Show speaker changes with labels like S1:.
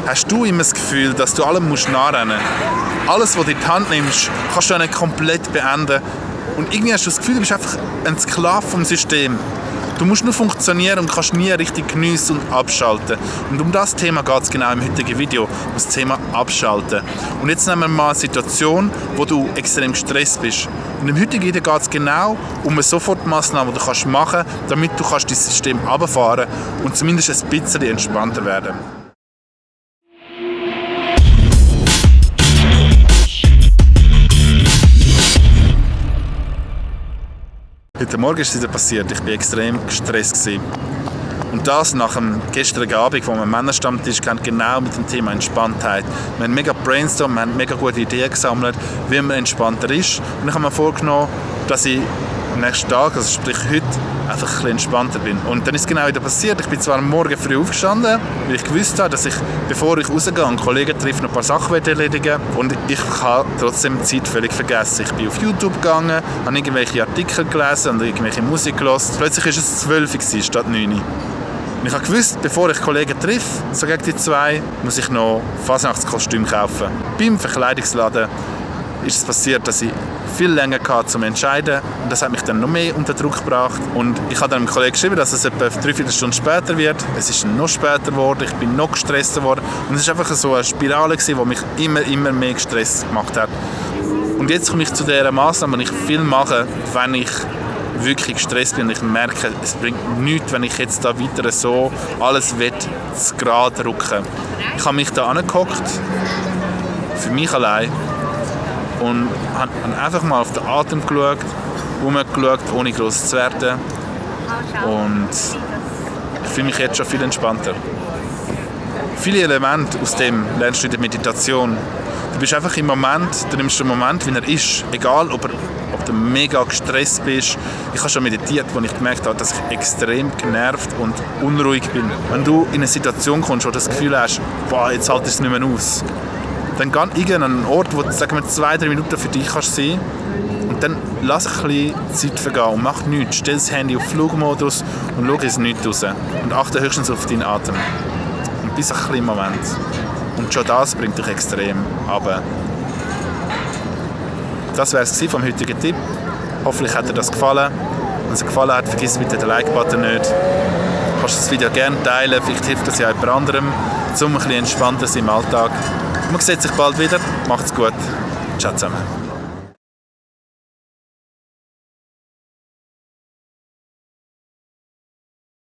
S1: hast du immer das Gefühl, dass du allem nachrennen musst. Alles, was du in die Hand nimmst, kannst du nicht komplett beenden. Und irgendwie hast du das Gefühl, du bist einfach ein Sklave vom System. Du musst nur funktionieren und kannst nie richtig geniessen und abschalten. Und um das Thema geht es genau im heutigen Video, um das Thema Abschalten. Und jetzt nehmen wir mal eine Situation, wo du extrem gestresst bist. Und im heutigen Video geht es genau um eine Sofortmaßnahme, die du machen kannst, damit du dein System runterfahren kannst und zumindest ein bisschen entspannter werden. Heute Morgen ist es wieder passiert. Ich war extrem gestresst. Und das nach dem gestrigen Abend, wo wir einen Männerstammtisch hatten, genau mit dem Thema Entspanntheit. Wir haben mega brainstormt, wir haben mega gute Ideen gesammelt, wie man entspannter ist. Und ich habe mir vorgenommen, dass ich am nächsten Tag, also sprich heute, einfach ein bisschen entspannter bin. Und dann ist es genau wieder passiert. Ich bin zwar am Morgen früh aufgestanden, weil ich gewusst habe, dass ich, bevor ich rausgehe, einen Kollegen treffe, noch ein paar Sachen erledigen will. Und ich habe trotzdem die Zeit völlig vergessen. Ich bin auf YouTube gegangen, habe irgendwelche Artikel gelesen und irgendwelche Musik gehört. Plötzlich war es 12 Uhr statt 9 Uhr. Und ich habe gewusst, bevor ich Kollegen treffe, so gegen die 2, muss ich noch Fasnachtskostüm kaufen. Beim Verkleidungsladen ist es passiert, dass ich viel länger hatte, zum Entscheiden. Und das hat mich dann noch mehr unter Druck gebracht. Und ich habe dann einem Kollegen geschrieben, dass es etwa 3/4 Stunde später wird. Es ist noch später geworden, ich bin noch gestresster geworden. Und es war einfach so eine Spirale, die mich immer mehr gestresst gemacht hat. Und jetzt komme ich zu dieser Massnahme, die ich viel mache, wenn ich wirklich gestresst bin und ich merke, es bringt nichts, wenn ich jetzt da weiter so alles zu gerade rücken. Ich habe mich da angehockt, für mich allein, und habe einfach mal auf den Atem geschaut, rumgeschaut, ohne gross zu werden. Und ich fühle mich jetzt schon viel entspannter. Viele Elemente aus dem lernst du in der Meditation. Du bist einfach im Moment, du nimmst den Moment, wie er ist, egal ob du mega gestresst bist. Ich habe schon meditiert, wo ich gemerkt habe, dass ich extrem genervt und unruhig bin. Wenn du in eine Situation kommst, wo du das Gefühl hast, boah, jetzt halte ich es nicht mehr aus, dann geh irgendeinen Ort, wo du 2-3 Minuten für dich kannst sein, und dann lass ein bisschen Zeit vergehen und mach nichts. Stell das Handy auf Flugmodus und schau ins Nichts raus. Und achte höchstens auf deinen Atem. Und bis ein bisschen im Moment. Und schon das bringt dich extrem runter. Das wäre es vom heutigen Tipp. Hoffentlich hat dir das gefallen. Wenn es dir gefallen hat, vergiss bitte den Like-Button nicht. Du kannst das Video gerne teilen, vielleicht hilft das ja jemand anderem, um ein bisschen entspannter zu sein im Alltag. Man sieht sich bald wieder. Macht's gut. Ciao zusammen.